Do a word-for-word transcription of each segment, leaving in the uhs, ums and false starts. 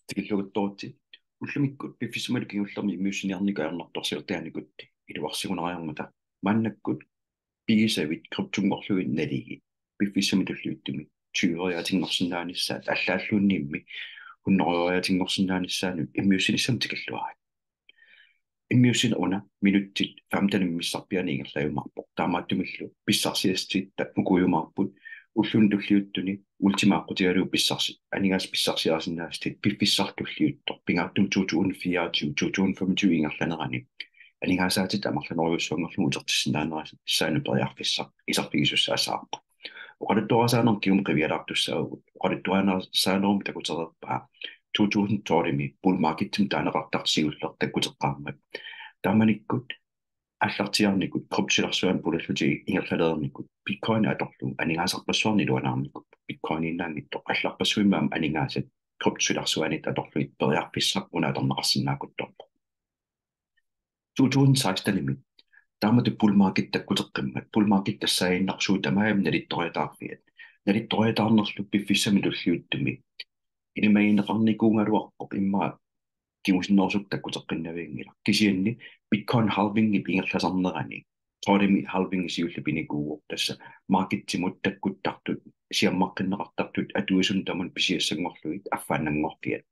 Tikilluaruttorutsi. Ullumikkut piffissamilu kingullermi immiussiniarnikut ajornartorsiortitaanikut iluarsigunariarmata. Maannakkut pigisavit kryptunngorlugit naligit piffissami tulliuttumi tyveriaatinngorsinnaanissaat allaalluunniimmi hunnorujoriaatinngorsinnaanissaanut immiussinissamut tikilluarit. Immiussineq una minutsit femtenimit missarpiaanni ingerlajumaarpoq. Taamaattumillu pissarsiassat taakkuujumaarput ulluni tulliuttuni Ultima aqqutigalugu pissarsi-, aningaasat pissarsiarisinnaasatit piffissaq tulliuttoq pingaartumik to tusind fireogtyve, to tusind femogtyve ingerlanerani aningaasaatitit amerlanerujussuanngorlugit utertissinnaanerissaanut periarfissaq iserfigisussaassavarput. Oqaluttuarisaanermut kingumut qivialaartussaavugut. Oqaluttuarisaanermut takutereerpaa to tusind tolvimi bull marketimik taaneqartartoq siulleq takkuteqqaarmat. Taamanikkut aallartiaarnikut kryptop silarsuani pulallutik ingerlalereernikut Bitcoin atorlugu aningaasarpassuarnik iluanaarnikuupput. Bitcoiniinnaanngitsoq allarpassuimmi aamma aningaasat kryptop silarsuaniittut atorlugit periarfissaq una atorneqarsinnaakuttorpoq. To tusind sekstenimi taamatut bull market takkuteqqimmat, bull market tassaaginnarpoq suut tamarmik nalittoriataarfiat. Nalittoriataarnerlu piffissami tulliuttumi ilimagineqarnikuugaluarpoq, immaqa kingusinnerusukkut takkuteqqinnavianngilaq. Kisianni Bitcoin halvingip ingerlasarnerani, tolvimi halvingi siulleq pinikuuvoq, tassa marketimut takkuttartut, siammaqqinneqartartut atuisunut tamanut pisiassanngorlugit affaannanngorfiat.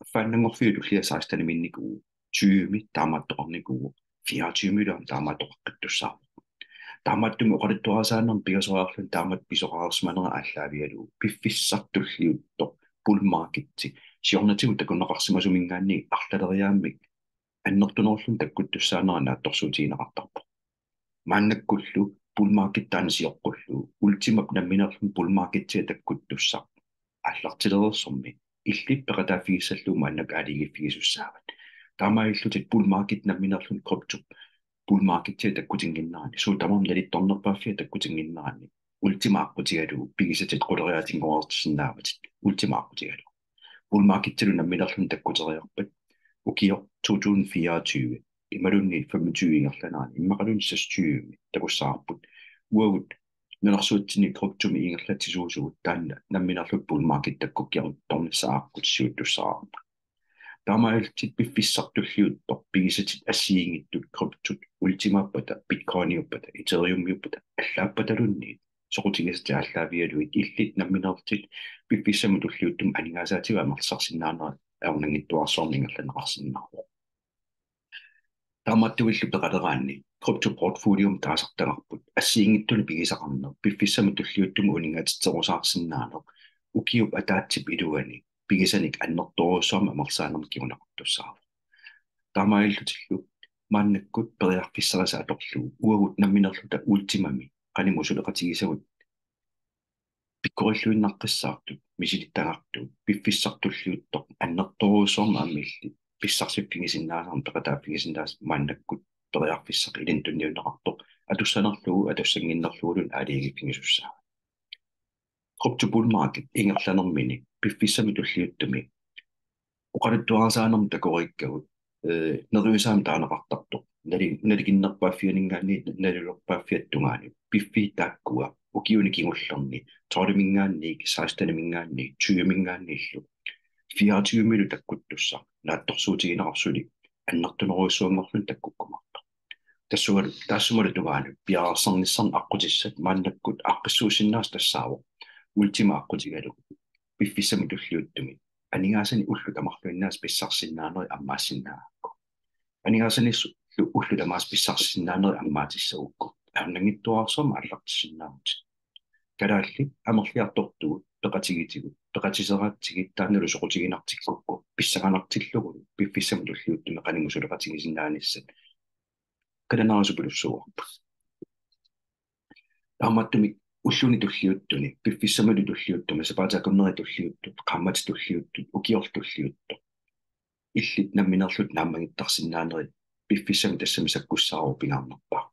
Affaannanngorfiup tullia sekstenimiinnikuuvoq, tyvemi taamaattoqarnikuuvoq, fireogtyvemilu aamma taamaattoqaqqittussaavoq. Taamaattumik oqaluttuarisaanermut pingasoriarluni taamatut pisoqarsimanera aallaavigalugu piffissaq tulliuttoq bull marketi siornatigut takuneqarsimasumiingaanniit arlaleriaammik annertunerulluunniit takkuttussaanera naatsorsuutigineqartarpoq. Maannakkullu bull market taanna sioqqullugu Ultimap nammineerluni bull marketia takkuttussaq aallartilereersormi illit peqataaffigissallugu maannakkut aalajangiiffigisussaavat. Taamaalillutit bull market nammineerluni kryptop bull marketia takkutinnginnerani, suut tamarmik nalittornerpaaffia takkutinnginnerani, Ultima aqqutigalugu pigisatit quleriaatinngortinneqarsinnaavatit, Ultima aqqutigalugu. Bull marketilu nammineerluni takkuteriarpat ukioq to tusind fireogtyve imaluunniit femogtyve ingerlanerani immaqaluunniit seksogtyvemi takussavarput. Uagut nunarsuatsinni kryptomi ingerlatsisuusugut taanna nammineerluta bull market takkukkiartornissaa aqqutissiuuttussaavarput. Taamaalillutit piffissaq tulliuttoq pigisatit assigiinngitsut kryptot Ultimaappata, Bitcoiniuppata, Ethereumiuppata, allaappataluunniit soqutigisatit aallaavigalugit illit nammineerlutit piffissami tulliuttumi aningaasaatitit amerlisarsinnaanerit ajornanngitsuararsuarmik ingerlanneqarsinnaavoq. Taamaattumillu peqaleraanni kryptoportfoliomik taasartagarput assigiinngitsunik pigisaqarneq, piffissami tulliuttumi uninngatitserusaarsinnaaneq, ukiup ataatsip iluani pigisanik annertoorujussuarmik amerlisaanermik kinguneqartussaavoq. Taamaalillutillu maannakkut periarfissarisa atorlugu uagut nammineerluta Ultimami qanimut suleqatigisagut pikkorilluinnaqqissaartut misilittagartut piffissaq tulliuttoq annertoorujussuarmik aamma illit pissarsiffigisinnaasat, peqataaffigisinnaasatit maannakkut periarfissaq ilinnut tunniunneqartoq atussanerlugu atussannginnerluguluunniit aalajangiiffigisussaavat. Krypto bull market ingerlanermini piffissami tulliuttumi oqaluttuarisaanermut takoriikkagut, eh, neriusaamik taaneqartartoq nali-, nalikinnerpaaffianinngaanniit nalilerpaaffiata tungaanut, piffiit taakkua ukiuni kingullerni tolvimiingaanniit, sekstenimiingaanniit, tyvemiingaanniillu fireogtyvemilu takkuttussaq naatsorsuutigineqartoq suli annertunerujussuanngorluni takkukkumaartoq. Tassumalu, taassumalu tungaanut piareersarnissannut aqqutissat maannakkut aaqqissuussinnaasat tassaavoq Ultima aqqutigalugu piffissami tulliuttumi aningaasanik ullut tamarluinnaasa pissarsisinnaanerit ammaassinnaapput. Aningaasanik su-, ullut tamaasa pissarsisinnaanerit ammaatissagukku ajornanngitsuararsuarmik aallartissinnaavutit. Kalaallit amerliartortugut peqatigitigut, peqatiseraatsigit taannalu soqutiginartikkukku pissanganartillugulu piffissami tulliuttumi qanimut suleqatigisinnaanissat qilanaarisupilussuuarput. Taamaattumik ulluni tulliuttuni, piffissamilu tulliuttumi, sapaatip akunneri tulliuttut, qaammatit tulliuttut, ukioq tulliuttoq, illit nammineerlutit naammagittarsinnaanerit piffissami tassami sakkussaavoq pingaarnerpaaq.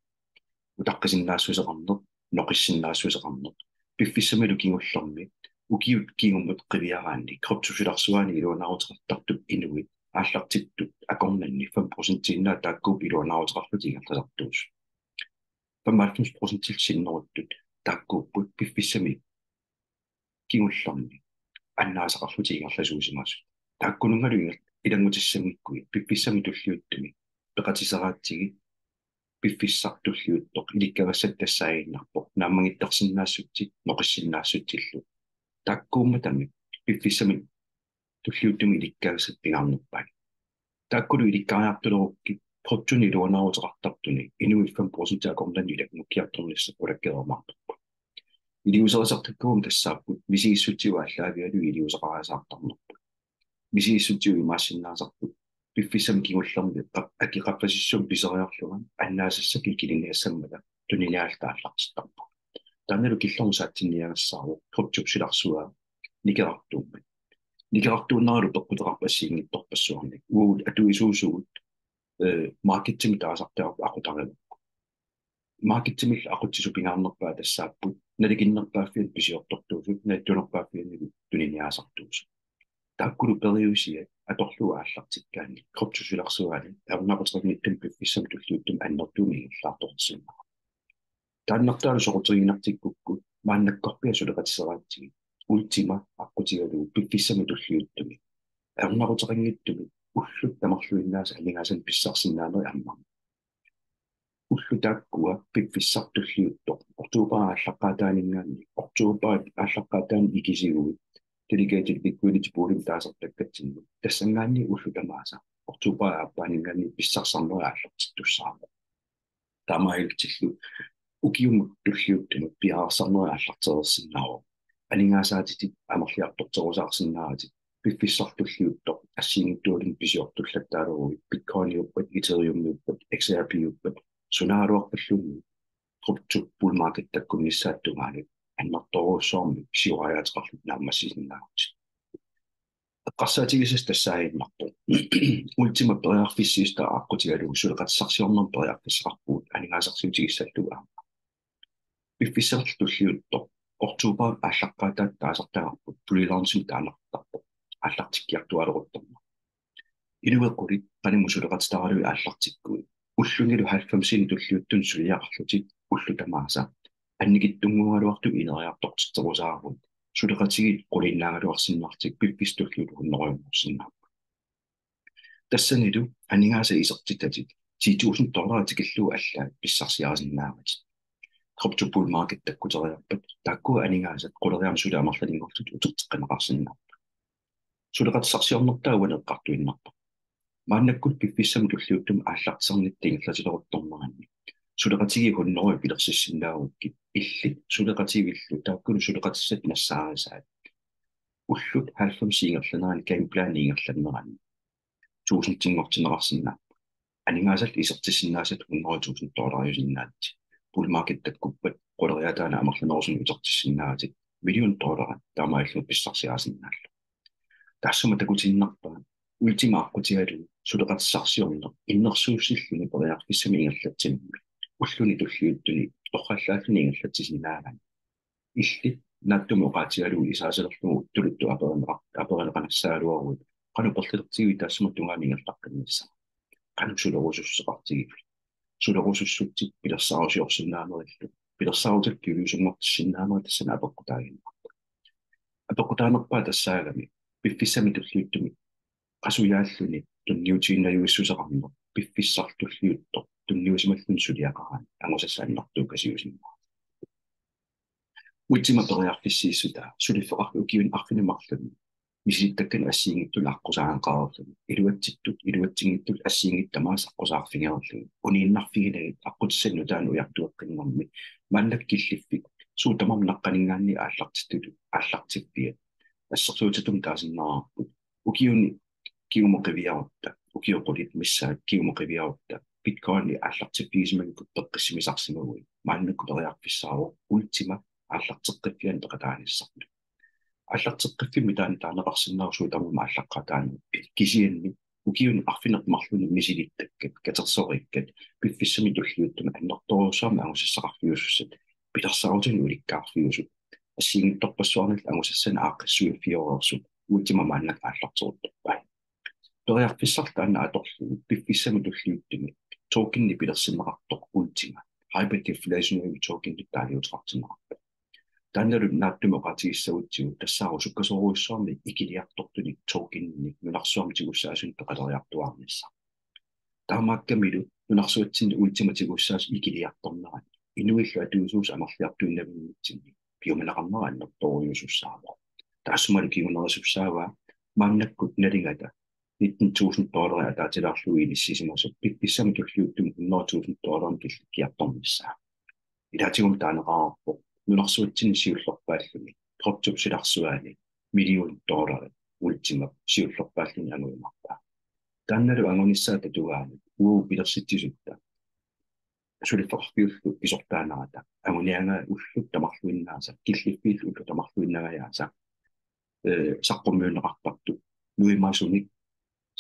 Utaqqisinnaassuseqarneq, noqissinnaassuseqarneq. Piffissamilu kingullermi ukiut kingumut qiviaraanni kryptop silarsuani iluanaaruteqartartut inuit aallartittut akornanni fem procentiinnaat taakkuupput iluanaaruteqarlutik ingerlasartuusut. Femoghalvfems procentillu sinneruttut taakkuupput piffissami kingullermi annaasaqarlutik ingerlasuusimasut. Taakkununngalu ilanngutissanngikkukku piffissami tulliuttumi peqatiseraatsigit piffissaq tulliuttoq ilikkagassat tassaaginnarpoq naammagittarsinnaassutsit noqissinnaassutsilu. Taakkuummatami piffissami tulliuttumi ilikkagassat pingaarnerpaat. Taakkulu ilikkariartulerukkit kryptoni iluanaaruteqartartuni inuit fem procent akornanni ilanngukkiartornissaq qulakkeerumaarparput. Iliuuserisartakkagut tassaapput misigissutsigut aallaavigalugit iliuuseqariasaartarnerput. Misigissutsigut imaassinnaasarput piffissami kingullermi qap-, aki qaffasissumik piseriarlunga annaasassakka ikiliinnassammata tuniniaalluta aallartittarpugut. Taannalu killormut saatsinniagassaavoq kryptop silarsuaa nikerartuummat. Nikerartuunnaralu peqquteqarpoq assigiinngitsorpassuarnik. Uagut atuisuusugut, eh, marketimik taasartagarput aqutarivarput. Marketimillu aqutsisut pingaarnerpaat tassaapput nalikinnerpaaffiani pisiortortuusut, nalittunerpaaffiani tuniniaasartuusut. Taakkulu periusiat atorlugu aallartikkaanni kryptop silarsuaani ajornaquteqanngitsumik piffissami tulliuttumi annertuumik ingerlaartorsinnaavat. Taannartaalu soqutiginartikkukku maannakkorpiaq suleqatiseraatsigit Ultima aqqutigalugu piffissami tulliuttumi ajornaquteqanngitsumik ullut tamarluinnaasa aningaasanik pissarsisinnaanerit ammarmat. Ullut taakkua piffissaq tulliuttoq oktoberip aallaqqaataaninngaanniit, oktoberip aallaqqaataani ikisiguit delegated liquidity poolimik taasartakkatsinnut tassanngaanniit ullut tamaasa oktoberip aappaaninngaanniit pissarsisarnerit aallartittussaavoq. Taamaalillutillu ukiumut tulliuttumut piareersarnerit aallartereersinnaavoq. Aningaasaatitit amerliartorterusaarsinnaavatit piffissaq tulliuttoq assigiinngitsualunnut pisiortullattaaleruit Bitcoiniuppat, Ethereumiuppat, XRP-uppat, sunaagaluarpalluunniit krypto bull market takkunnissaata tungaanut annertoorujussuarmik pisioriaateqarlutit naammassisinnaavutit. Eqqarsaatigisassaq tassaaginnarpoq Ultima periarfissiissutaa aqqutigalugu suleqatissarsiornermut periarfissaqarpugut aningaasarsiutigissallugu aamma. Piffissaq tulliuttoq oktoberip aallaqqaataata taasartagarput pre-launchimik taaneqartarpoq aallartikkiartuaaleruttormat. Inuit qulit qanimut suleqatitaaluit aallartikkuit ullunilu halvfemsini tulliuttuni suliaqarlutit ullut tamaasa annikitsunnguugaluartumik ineriartortitserusaaruit suleqatigiit qulinnaagaluarsinnarlutik piffissaq tulliuttoq hundrede-iumoorsinnaapput. Tassanilu aningaasat isertitatit ti tusind dollarit tikillugu allaat pissarsiarisinnaavatit. Krypto bull market takkuteriarpat taakkua aningaasat quleriaammik suli amerlanerlutik uterteqqinneqarsinnaapput. Suleqatissarsiornertaa uani eqqartuinnarparput. Maannakkut piffissami tulliuttumi aallartisarnitta ingerlatileruttorneranni suleqatigiit hundrede pilersissinnaagukkit illit suleqatigiillu taakkulu suleqatissat nassaarisaat ullut halvfems ingerlaneranni game plani ingerlaneranni tusindinngortinneqarsinnaapput. Aningaasallu isertissinnaasat hundrede tusind dollariusinnaapput. Bull market takkuppat quleriaataanik amerlanerusunik utertissinnaavatit million dollarit taamaalilluni pissarsiarisinnaallugu. Taassuma takutiinnarpaa Ultima aqqutigalugu suleqatissarsiorneq innersuussilluni periarfissamik ingerlatsinermi ulluni tulliuttuni torrallaalluni ingerlatsisinnaagami. Illit naatsumik oqaatigalugu isaasilerlugu tuluttut aperineqar-, aperineqanassaagaluaruit qanoq perlilertigivit taassuma tungaanut ingerlaqqinnissamut. Qanoq sulerusussuseqartigivit. Sulerusussutsit pilersaarusiorsinnaanerillu. Pilersaarutit piviusunngortissinnaanerit tassani apeqqutaaginnarpoq. Apeqqutaanerpaaq tassaagami piffissami tulliuttumi qasujaalluni tunniutiinnarluinnarsimasoqarneq piffissaq tulliuttoq tunniusimalluni suliaqaraanni angusassat annertuukasiusinnaavoq. Ultima periarfissiissutaa suliffeqarfik ukiuni arfineq-marlunni misilittakkanik assigiinngitsunik aqqusaagaqareerluni iluatsittut iluatsinngitsut assigiinngitsut tamaasa aqqusaarfigereerlugit uniinnarfiginagit aqqutissanik nutaanik ujartueqqinnermi maannakkut killiffik suut tamarmik naqqaninngaanniit aallartittutut aallartiffiat assersuutitut taasinnaavarput. Ukiuni kingumut qiviarutta, ukiut qulit missaat kingumut qiviarutta Bitcoini aallartiffigisimagukkit peqqissimisarsimaguit maannakkut periarfissaavoq Ultima aallarteqqiffianut peqataanissarlu. Aallarteqqiffimmi taanna taaneqarsinnaavoq suut tamarmik aallaqqaataaniippit, kisianni ukiuni arfineq-marlunni misilittakkat, katersorikkat, piffissami tulliuttumi annertoorujussuarmik angusassaqarfiusussat, pilersaarutinik ulikkaarfiusut, assigiinngitsorpassuarnillu angusassanik aaqqissuiffioreersut, Ultima maannakkut aallarteruttorpai. Periarfissarlu taanna atorlugu piffissami tulliuttumi tokeni pilersinneqartoq Ultima hyperdeflationary tokeni taaliuteqartinneqarpoq. Taannalu naatsumik oqaatigissagutsigu tassaavoq sukkasoorujussuarmik ikiliartortunik tokeninik nunarsuarmi tigussaasunik peqaleriartuaarnissaq. Taamaakkamilu nunarsuatsinni Ultima tigussaasut ikiliartornerani inuillu atuisuusut amerliartuinnavinnitsinni piumaneqarnera annertoorujussuussaavoq. Taassumalu kingunerisussaavaa maannakkut nalingata nitten tusind dollarit ataatilaarlugit inissisimasoq piffissami tulliuttumi hundrede tusind dollarit killikkiartornissaa. Ilaatigut taaneqareerpoq nunarsuatsinni siullerpaalluni kryptop silarsuaani million dollarit Ultimap siullerpaalluni angujumaarpaa. Taannalu angunissaata tungaanut uagut pilersitsisutta suliffeqarfiullu pisortaanerata anguniagaa ullut tamarluinnaasa, killiffiillu ullut tamarluinnangajaasa, eh, saqqummiunneqartartut nuimaasumik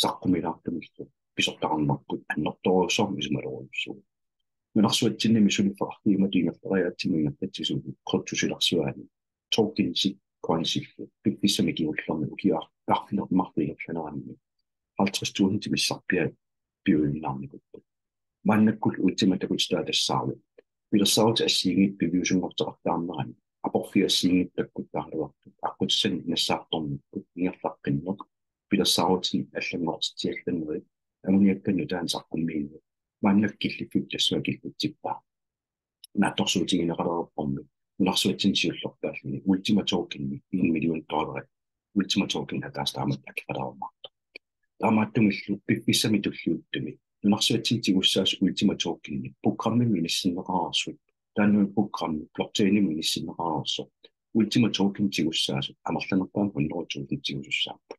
saqqummiilaartumillu pisortaqarnerput annertoorujussuarmik isumalerujussuuvoq. Nunarsuatsinnimi suliffeqarfiup imatut ingerlariaatsimut ingerlatsisuuvoq kryptop silarsuaani tokensit coinsillu piffissami kingullermi ukiut arfineq-marluk ingerlaneranni halvtreds tusind missarpiaat piujunnaarnikuupput. Maannakkullu Ultima takutitaa tassaavoq pilersaarutit assigiinngitsut piviusunngorteqartaarnerani aporfiit assigiinngitsut takkuttaarluartut aqqutissanik nassaartornikkut ingerlaqqinneq pilersaarutinik allanngortitsiallannerit anguniakkat nutaanik saqqummiinerit maannakkut killiffipput tassunga killitsippaa. Naatsorsuutigineqalerpummi nunarsuatsinni siullerpaalluni Ultima Tokeni en million dollarit Ultima Token ataaseq taamatut akeqalerumaartoq. Taamaattumillu piffissami tulliuttumi nunarsuatsinni tigussaasut Ultima Tokeni programmimik inissinneqareersut, taanna programmi blockchainimik inissinneqareersoq, Ultima Token tigussaasut amerlanerpaamik hundrede tusind tigusussaapput.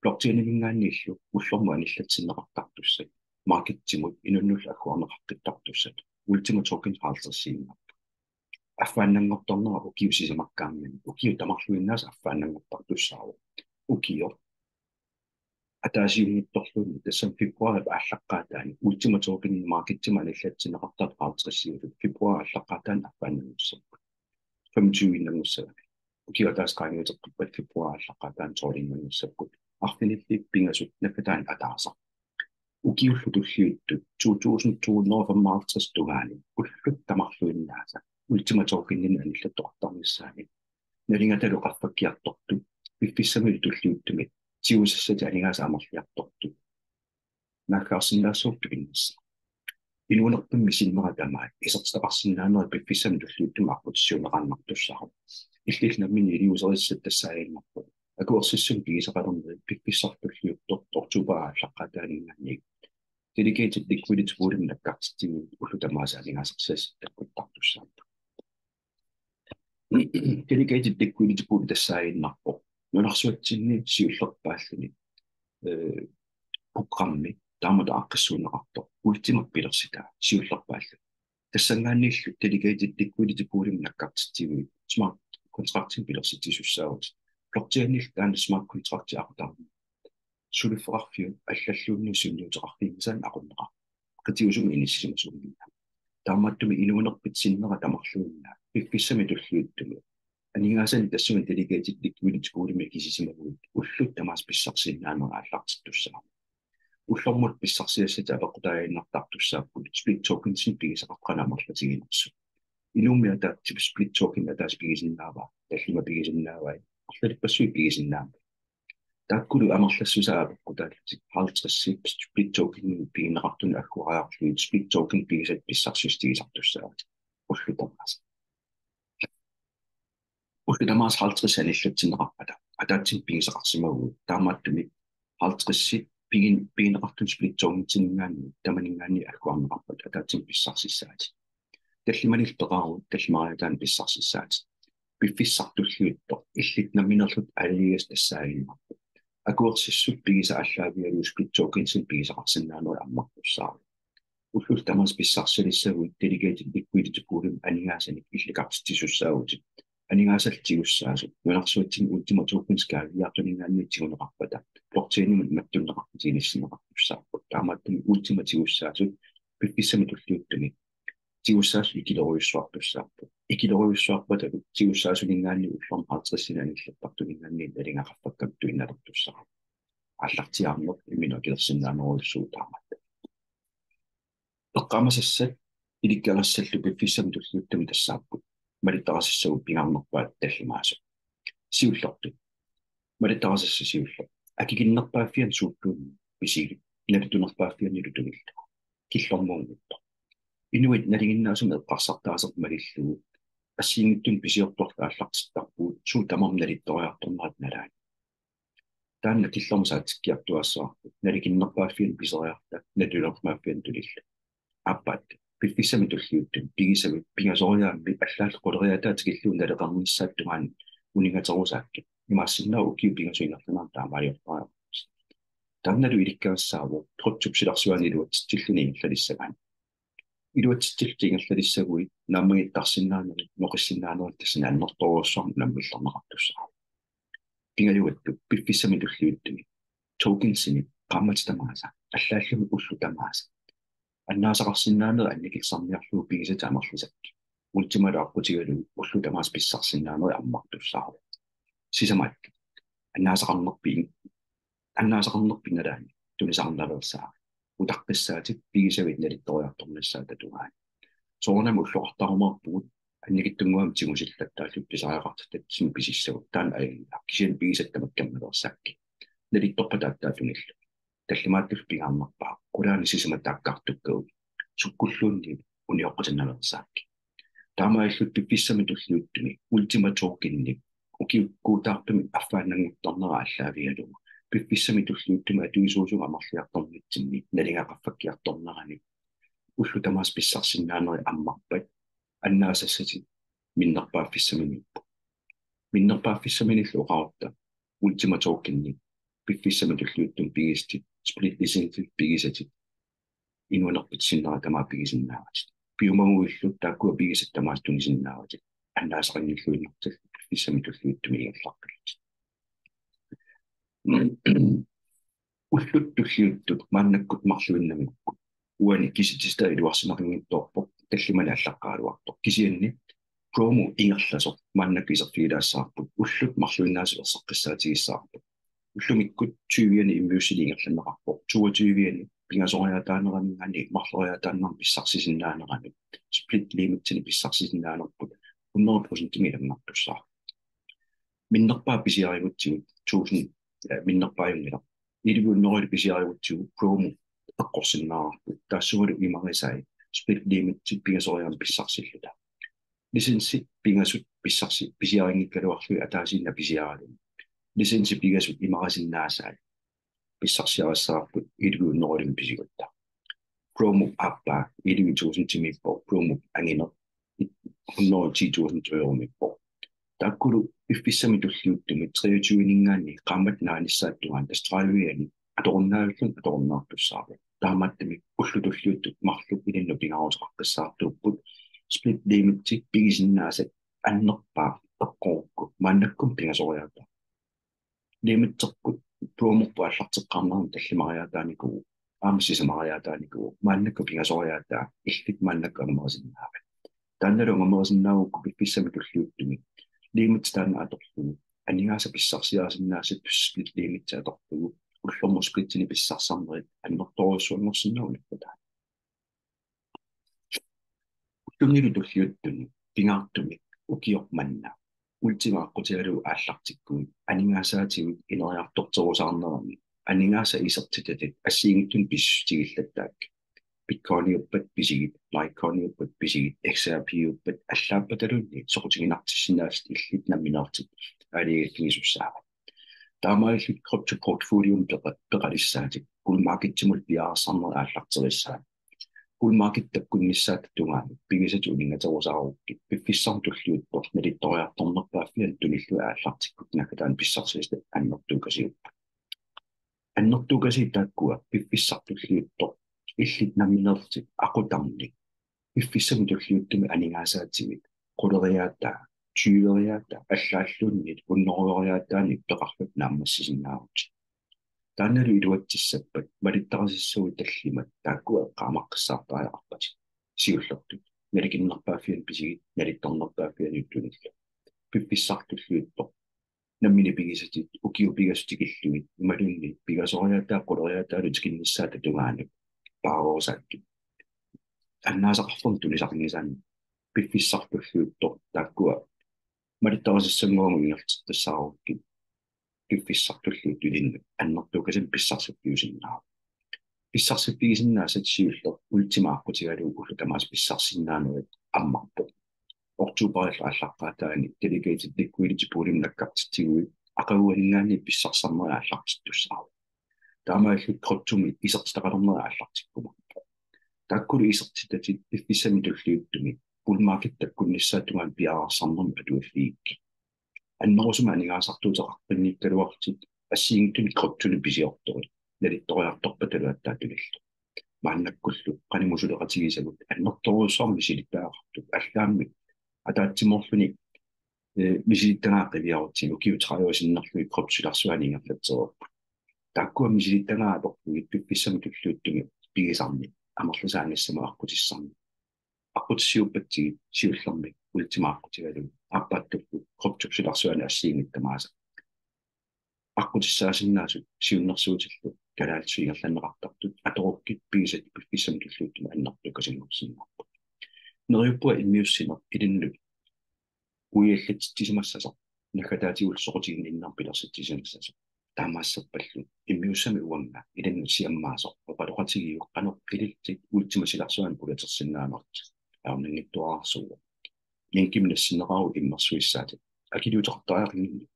Blockchainiminngaanniillu ullormut anillatsinneqartartussat, markedsimut inunnullu agguarneqaqqittartussat, Ultima Token halvtredsiinnarput. Affaannanngortarnera ukiut sisamakkaangamik, ukiut tamarluinnaasa affaannanngortartussaavoq. Ukioq ataasiunngitsorluunniit, tassami februarip aallaqqaataani Ultima Token markedsimut anillatsinneqartartut halvtredsiusut februarip aallaqqaataani affaannanngussapput. Femogtyveinnanngussagami. Ukioq ataaseq qaangiuteqqippat februarip aallaqqaataani tolvinnanngussappat. Arfinillit pingasut naggataani ataaseq. Ukiullu tulliuttut to tusind to hundrede og femoghalvtreds tungaanut ullut tamarluinnaasa Ultima Tokeninik anillattoqartarnissaannik nalingatalu qaffakkiartortut piffissamilu tulliuttumi tigusassatit aningaasat amerliartortut naaggaarsinnaassuupput tupinnissaq. Inuunerpimmi sinnera tamaat isertitaqarsinnaanerit piffissami tulliuttumi aqqutissiuunneqartartussaavoq. Illillu nammineq iliuuserissat tassaaginnarpoq akuersissummik pigisaqalernerit piffissaq tulliuttoq oktobarip aallaqqaataaninngaanniit delegated liquidity poolimut nakkartitsiguit ullut tamaasa aningaasarsiassat takkuttartussaapput. Delegated liquidity pool tassaaginnarpoq nunarsuatsinni siullerpaalluni, eh, programmi taamatut aaqqissuunneqartoq Ultimap pilersitaa siullerpaalluni. Tassanngaanniillu delegated liquidity poolimut nakkartitsiguit smart contractimik pilersitsisussaavutit. Blockchainillu taanna smart contracti aqutaarneq suliffeqarfiup allalluunniit sunniuteqarfiginngisaannik aqunneqarpoq qitiusumik inissisimasuunnginnami. Taamaattumik inuunerpit sinnera tamarluinnaat piffissami tulliuttumi aningaasanik tassunga delegated liquidity poolimik akisisimaguit ullut tamaasa pissarsisinnaanerit aallartittussaavoq. Ullormut pissarsiassatit apeqqutaaginnartartussaapput split tokensinik pigisaqartut qanoq amerlatiginersut. Inuummi ataatsip split token ataaseq pigisinnaavaa, tallimat pigisinnaavai, arlalippassuit pigisinnaavai. Taakkulu amerlassusaa apeqqutaallutik halvtreds split tokenimik pigineqartunut agguariarlugit split token pigisatit pissarsissutigisartussaavat ullut tamaasa. Ullut tamaasa halvtreds anillatsinneqarpata ataatsimik pigisaqarsimaguit, taamaattumik halvtredsit pigin-, pigineqartunut split tokenininngaanniit tamaninngaanniit agguarneqarpata ataatsimik pissarsissaatit. Tallimanillu peqaruit tallimariaataanik pissarsissaatit. Piffissaq tulliuttoq illit nammineerlutit aalajangigassat tassaaginnarpoq akuersissut pigisat aallaavigalugu split tokensinik pigisaqarsinnaanerit ammartussaavoq. Ullut tamaasa pissarsisalissaguit delegated liquidity poolimut aningaasanik illikartitsisussaavutit. Aningaasallu tigussaasut nunarsuatsinni Ultima Tokens kaaviiaartuninngaanniit tiguneqarpata blockchainimut mattunneqartut inissinneqartussaapput. Taamaattumik Ultima tigussaasut piffissami tulliuttumi tigussaasut ikilerujussuartussaapput. Ikilerujussuarpatalu tigussaasuninngaanniit ullormut halvtredsinik anillattartuninngaanniit nalinga qaffakkamik tuinnalertussaavoq. Aallartiaarneq imminut akilersinnaanerujussuuvoq taamatut. Eqqaamasassat ilikkagassallu piffissami tulliuttumi tassaapput malittarisassavut pingaarnerpaat tallimaasoq. Siullertut. Malittarisassaq siulleq. Akikinnerpaaffiani suulluunniit pisigit, nalitunerpaaffianilu tunillugu. Killormuunngitsoq. Inuit nalinginnaasumik eqqarsartaaseq malillugu assigiinngitsunik pisiortortut aallartittarpugut suut tamarmik nalittoriartornerat nalaani. Taanna killormut saatsikkiartuaassavarput, nalikinnerpaaffiani piseriarta, nalitunerpaaffiani tunillugu. Aappaat, piffissami tulliuttumi pigisavit pingasoriaammik allaallu quleriaataa tikillugu naleqarnissaata tungaanut uningaterusaakkit. Imaassinnaavoq ukiut pingasut ingerlaneranni taamaaliortariaqarpusi. Taannalu ilikkagassaagut kryptop silarsuani iluatsitsilluni ingerlalissagaanni. Iluatsitsillutit ingerlalissaguit naammagiittarsinnaanerit, noqissinnaanerit tassani annertoorujussuarmik unammillerneqartussaavoq. Pingajuattut, piffissami tulliuttumi tokensinik qaammatit tamaasa, allaallumi ullut tamaasa, annaasaqarsinnaanerit annikillisarniarlugu pigisatit amerlisakkit. Ultimalu aqqutigalugu ullut tamaasa pissarsinnaanerit ammartussaavoq. Sisamaat, annaasaqarnerpit, annaasaqarnerpit nalaani tunisaarnalersaarit. Utaqqissaatit pigisavit nalittoriartornissaata tungaanut. Soorunami ulloqartarumaarpugut annikitsunnguamik tigusillattaallutik pisariaqartitatsinnut pisissagut, taanna ajunngilaq, kisianni pigisatit tamakku kammallersaakkit. Nalittorpata aatsaat tunillugit. Tallimaattullu pingaarnerpaaq, qulaani sisamat taakkartukkagut sukkulluunniit unioqqusinnalersaakkit. Taamaalillutit piffissami tulliuttumi Ultima Tokenip ukiukkuutaartumik affaannanngortarnera aallaavigalugu piffissami tulliuttumi atuisuusugut amerliartornitsinni nalinga qaffakkiartornerani ullut tamaasa pissarsisinnaanerit ammarpat, annaasassatit minnerpaaffissaminiipput. Minnerpaaffissaminillu oqarutta Ultima Tokenit piffissami tulliuttumi pigisatit, split licensit pigisatit, inuunerpit sinnera tamaat pigisinnaavatit. Piumaguillu taakkua pigisatit tamaasa tunisinnaavat. Annaasaqanngilluinnartut piffissami tulliuttumi ingerlaqqillutit. Ullut tulliuttut maannakkut marluinnanngikkuit. Uani kisitsisitaat iluarsineqanngitsoorpoq, tallimanik allaqqagaluartoq. Kisianni promo ingerlasoq maannakkut iserfigilaassavarput, ullut marluinnaasut erseqqissaatigissavarput. Ullumikkut tyviani immiussineq ingerlanneqarpoq. Toogtyviani pingasoriaataaneraninngaanniit marloriaataanermut pissarsisinnaanerani, split limitsinik pissarsisinnaanerput hundrede procentimik ilanngartussaavoq. Minnerpaaq pisiarigutsigu tusind, eh, minnerpaajunngilaq. Elleve hundrede pisiarigutsigu promo eqqorsinnaavarput. Taassumalu imarisai split limitsit pingasoriaammik pissarsilluta. Licensit pingasut pissarsi-, pisiarinngikkaluarlugit ataasiinnaq pisiaralugu. Licensit pingasut imarisinnaasai pissarsiarissavarput elleve hundrede pisigutta. Promo aappaa elleve tusindimiippoq, promo angineq hundrede og ti tusind euromiippoq. Taakkulu piffissami tulliuttumi treogtyveninngaanniit qaammatit naanissaata tungaanut, tassa trediveani atorunnaavilluni atorunnaartussaavoq. Taamaattumik ullut tulliuttut marluk ilinnut pingaaruteqaqqissaartuupput. Split limitsit pigisinnaasat annerpaaq eqqorukku maannakkut pingasoriaataa. Limitserput promorput aallarteqqaarnerani tallimariaataanikuuvoq, aamma sisamariaataanikuuvoq, maannakkut pingasoriaataa illit maannakkut angumerisinnaavat. Taannalu angumerisinnaagukku piffissami tulliuttumi limitsit taanna atorlugu, aningaasat pissarsiarisinnaasatit split limitsit atorlugu, ullormut splitsinik pissarsisarnerit annertoorujussuanngorsinnaapput naggataani. Ullunilu tulliuttuni pingaartumik ukioq manna Ultima aqqutigalugu aallartikkuit aningaasaatigut ineriartorterusaarnerani aningaasat isertitatit assigiinngitsunik pissutigilaassavakka. Bitcoiniuppat pisigit, Litecoiniuppat pisigit, X R P-uppat allaappataluunniit soqutiginartissinnaasatit illit nammineerlutit aalajangiiffigisussaavatit. Taamaalillutit krypto portfoliomi peqa-, peqalissaatit, bull marketimut piareersarnerit aallarterissavat. Bull market takkunnissaata tungaanut pigisatit uningaterusaarukkit, piffissami tulliuttumi nalittoriartornerpaaffiani tunillugit aallartikkukku naggataani pissarsiassat annertuukasiupput. Annertuukasiit taakkua piffissami tulliuttumi illit nammineerlutit aquttarnik piffissami tulliuttumi aningaasaatitit quleriaataa, tyveriaataa allaalluunniit hunnorujoriaataanik peqarlutit naammassisinnaavutit. Taannalu iluatsissappat malittarisassavut tallimat taakkua eqqaamaqqissaartariaqarpatit. Siullertut nalikinnerpaaffiani pisigit, nalittornerpaaffiani tunillugu. Piffissami tulliuttumi nammineq pigisatit, ukiut pingasut tikillugit imaluunniit pingasoriaataa quleriaataalu tikinnissaata tungaanut paarerusaakka. Annaasaqarfimmi tunisaqanngisaanni Piffissaq tulliuttoq taakkua malittarisassannguamut ingerlateqqissaarukkit piffissaq tulliuttoq ilinnut annertukasimmik pissarsiffiusinnaavoq. Pissarsiffigisinnaasat siulleq Ultima aqqutigalugu ullut tamaasa pissarsisinnaanerit ammarpoq. Oktoberip aallaqqaataani delegated liquidity poolimut nakkartitsiguit aqaguaninngaanniit pissarsisarnerit aallartittussaavoq. Taamaalillutit kryptomi isertitaqalernerit aallartikkumaarpoq. Taakkulu isertitatit piffissami tulliuttumi bull market takkunnissaata tungaanut piareersarnermut atuiffigikkit. Annerusumik aningaasartuuteqaqqinnikkaluarlutit assigiinngitsunik kryptonik pisiortorit nalittoriartorpatulaattaatulillu. Maannakkullu qanimut suleqatigisagut annertoorujussuarmik misilittagaqartut allaammik ataatsimoorluni, eh, misilittagaqqiviarutsigit ukiut tredive sinnerlugit kryptop silarsuani ingerlatsereerput. Taakkua misilittagaqarlugit piffissami tulliuttumi pigisarneq amerlisaanissamut aqqutissarneq. Aqqutissiuuppatigit siullermik Ultima aqqutigalugu aappaattullu kryptop silarsuani assigiinngitsut tamaasa aqqutissaasinnaasut siunnersuutillu kalaallisut ingerlanneqartartut atorukkit pigisat piffissami tulliuttumi annertukasinngorsinnaapput. Neriuppunga immiussineq ilinnut uiallatsitsisimassasoq naggataatigullu soqutiginninnermik pilersitsisimassasoq. Taamaassappallu immiussamik uanga ilinnut siammaasoq oqaloqatigiuk qanoq ilillutit Ultimap silarsuanut pulatersinnaanerlutit. Ajornanngitsuararsuuvoq. Linkimik nassinneqaruit immersuissaatit. Akiliuteqartariaqanngillat.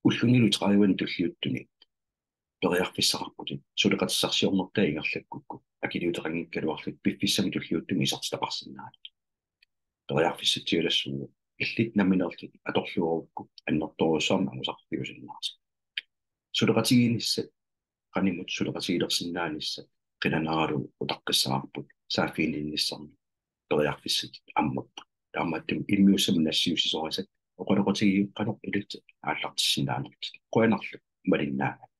Ullunilu tredive tulliuttuni periarfissaqarputit suleqatissarsiornertaa ingerlakkukku akiliuteqanngikkaluarlutit piffissami tulliuttumi isertitaqarsinnaanerit. Periarfissatsialassuuvoq, illit nammineerlutit atorluarukku annertoorujussuarmik angusaqarfiusinnaasoq. Suleqatigiinnissat, qanimut suleqatigilersinnaanissat qilanaaralugu utaqqissavarput saaffiginninnissannut periarfissatit ammapput. Taamaattumik immiussamik nassiussisorisat oqaloqatigiuk qanoq ilillutit aallartissinnaanerlutit. Qujanarlu malinnaagat.